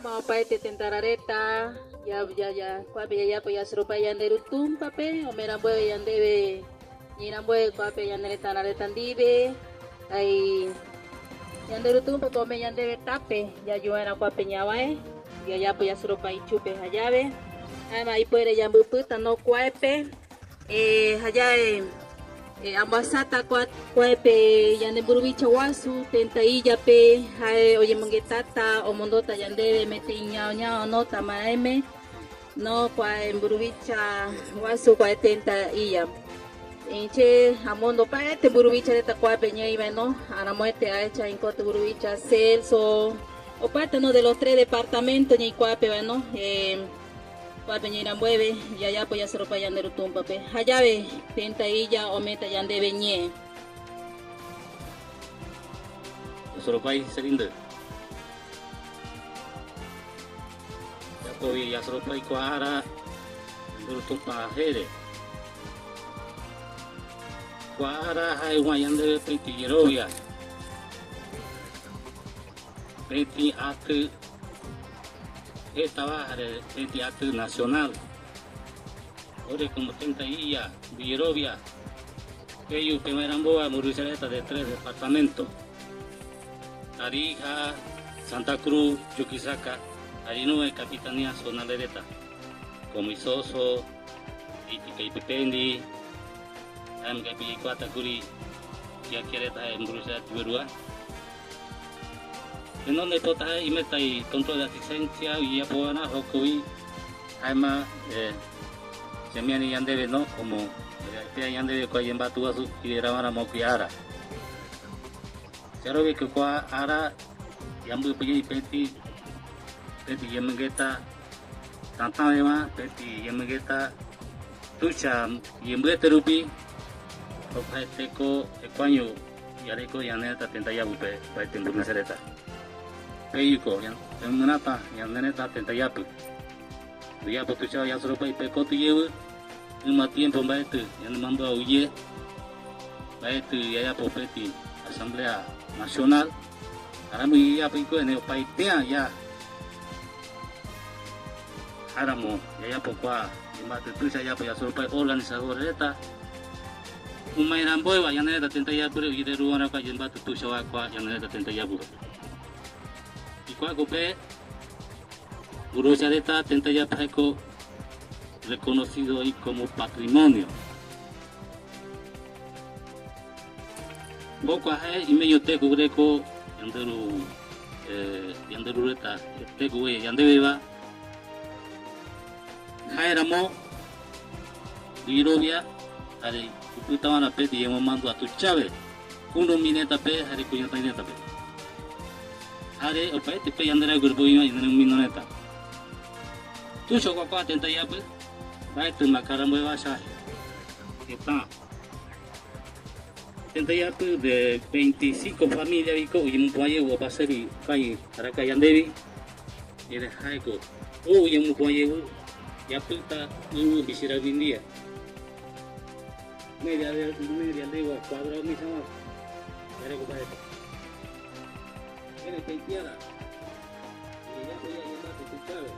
Opaete tendára reta, ya ya ya kuápe jajapo jasyropa ñande Ru Tũpape, ome'ẽrambuéve ñandéve ñe'ẽrambuéve kuápe ñane retãrã reta ndive, hay ñande Ru Tũpape ome'ẽ ñandéve tape jajuva'erã kuápe ñava'e, jajapo jasyropa ichupe ha jave, jaema ipuere jambypýta no kuápe. Ha ja'e amboasáta kuápe ñande mburuvicha guasu tenta ijape ha'e oñemongetáta omondóta ñandéve meteĩ ñao ñao nota ma'ẽme no kuae mburuvicha guasu kuae tenta iya. Che amondo paete mburuvicha reta kuápe ñeĩva no aramoete ahecha inkote mburuvicha Celso opaete no de los tres departamento ñeikuaápeva no. Kuápe ñeirãmbuéve jajapo jaseropa ñande Ru Tũpape ha jave tenta ija ome'ẽta ñandéve ñe'ẽ. Jasoropái che rindy. Jakovi jasoropái ko ára ñande Ru Tupã jere. Ko ára ha'eguã ñandéve peteĩ jerovia, peteĩ aty. Hétava hare peti aty nacional. Ore como tenta iya, Villovia, peyu pevaerãmbóva mburuvicha de tres departamento. Tarija, Santa Cruz, Chuquisaca, Arinúe, Capitanía Zonal reta. Como Isoso, Ipipendi, Jaime Kuri, Yaquereta, mburuvicha Yuerua. Tenonde oipota imetai control de asistencia ojejapova'erã jokovi jaema chemiani ñandéve no como péa ñandéve kua yembatu guasu iverava'erã mokõi ára. Che arovia ko kua ára yambypyjéi peti peti yemongeta tatãveva peti yemongeta tuicha yembyete rupi opaeteko hekuaño Jareko ñane retã tenda javype opaete mburuvicha reta. Péiko ñamyrãta ñane retã tenda japy. Ndojapo tuicháva jasoropa ipe koty jevy, yma tiempo mba'ety ñane mandu'a oye, mba'ety jajapo peti Asamblea Nacional, aramo ijapo ikuéne opaitéa ja járamo jajapo kua ñemba'aty tuicha jajapo jasoropa organizador reta. Umairãmboéva ñane retã tenda ijapýre ojereruvarã kua jembaty tuicháva kua ñane retã tenda ijapýpe. Ikuaa ko pe mburuvicha reta tenda ijapy ha'eko reconocido oĩ como patrimonio. Jokua ha'e imeño teko reko ñande ru ñande ru reta teko ñandéveva ha'eramo Irovia jare upytava'erã pe ñemomandu'a tuichave kunumi rétape jare kuñataĩ rétape. Jare opaete pe ñande rayhu oĩva ñane rumino réta. Tuicha okuakuaa tenda ijapy, mba'e tymba karamboéva cha hetã. Tenda ijapy de 25 familia viko oñemopu'ã jey opa seri kañy araka ñandévi. Ereha'éko ou oñemopu'ã jey japyta yvy michĩra'yvindie. Media de media legua cuadrado michãva jareko mba'épa. Ere peitiára, ojejapo jave mba'e tuichave.